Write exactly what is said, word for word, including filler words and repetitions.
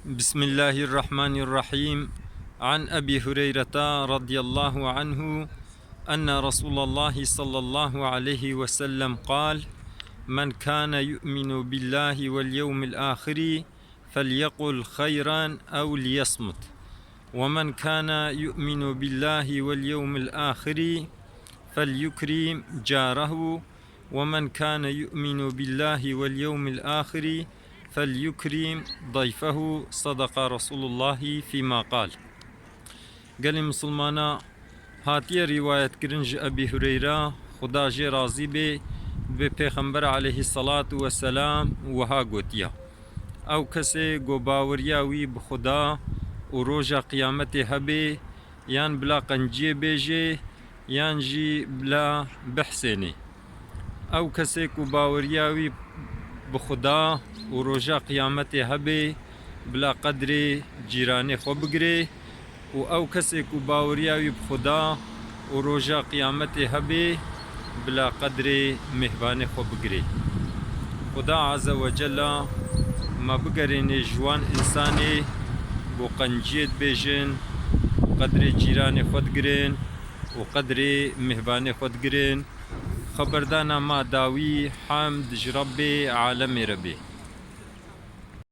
بسم الله الرحمن الرحيم. عن أبي هريرة رضي الله عنه أن رسول الله صلى الله عليه وسلم قال: من كان يؤمن بالله واليوم الآخر فليقل خيرا أو ليصمت، ومن كان يؤمن بالله واليوم الآخر فليكرم جاره، ومن كان يؤمن بالله واليوم الآخر فليكرم ضيفه، صدق رسول الله فيما قال. Gelê misilmana, hatiye rîwayetkirin ji Ebî Hureyra, Xuda jê razî bê, dibê Pêxember aleyhisselatu vesselam wiha gotiya: Ew kesê ku baweriya wî bi Xuda û roja qiyametê hebê, yan bila qenciyê bêjê, yan jî bila bihsênê. Ew kesê ku baweriya wî bi Xuda û roja qiyametê hebê, bila qedrê cîranê xwe bigirê û ew kesê ku baweriya wî bi Xuda û roja qiyametê hebê, bila qedrê mêhvanê xwe bigirê. Xuda Azze ve Cella me bigerênê ji wan însanê ku qenciyê dibêjin, qedrê cîranê xwe digirin û qedrê mêhvanê xwe digirin. Xeberdana ma dawî, hemd ji Rebbê alemê re bê.